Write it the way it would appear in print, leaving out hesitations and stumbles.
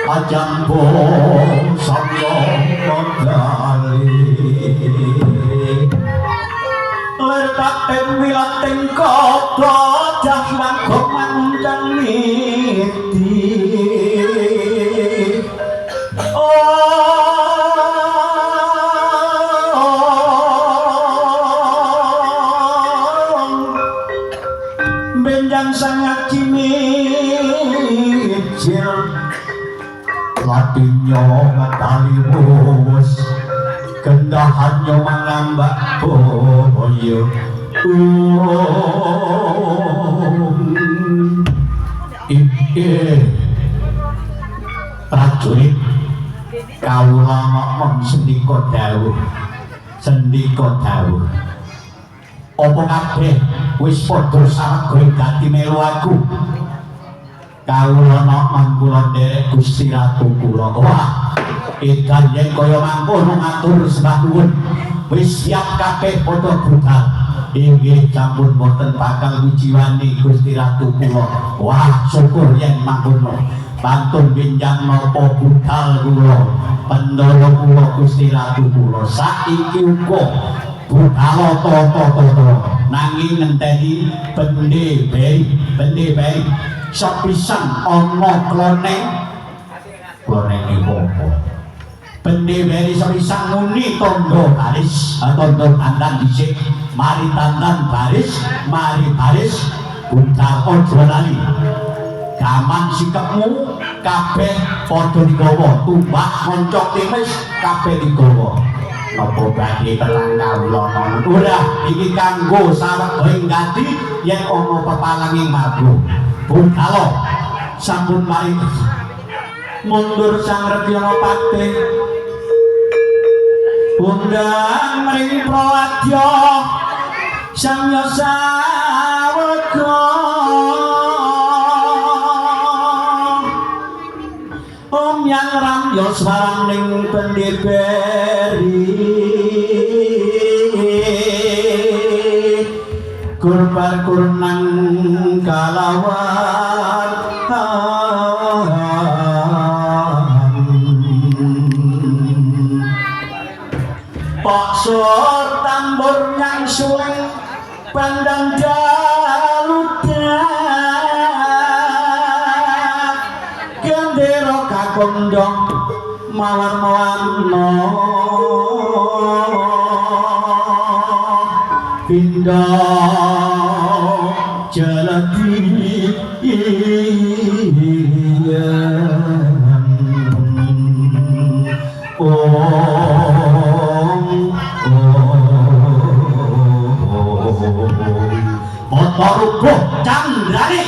Ajambo samya mandali lir taten wilating kada jahlan mancang niti. Om benjang sangat cimicil latinyo ngatali wus gendahanyo mangambak boyo. Iki prajurit kawula ngomong sendika dawuh, sendika dawuh. Apa kabeh wis padha saraga dadi melu aku? Kawula nok kula nderek Gusti Ratu kula. Wah, edan yen kaya mangkono matur sembah nuwun. Wis siap kabeh padha budal. Inggih sampun boten bakal wijiwani Gusti Ratu kula. Wah, syukur yen mangkono. Pantun binjang napa budal kula. Pendoro kula Gusti Ratu kula. Saiki uga budal tata-tata nanging ngenteni bende beri, bende beri. Sepisan ana kloneng, klonenge apa? Bende beri sepisan muni tondo baris, tondo tandan dhisik, mari tandan baris, mari baris, budal aja lali. Gaman sikepmu kabeh padha digawa, tumbak moncok timis kabeh digawa. Napa badhe perang kawula nono? Ora, iki kanggo saweg ing gati yen ana pepalanging marga. Budalo sampun mari mundur Sang Retyana Patih undang mring Prawadya samya sawega. Om yang ramya swaraning bende beri kurbar kurnang kalawan. Pak sur tambur nyang suling pandang daludak gendera kakondong mawar mawarna pindah jaladi. Om om Bata rubuh candrane.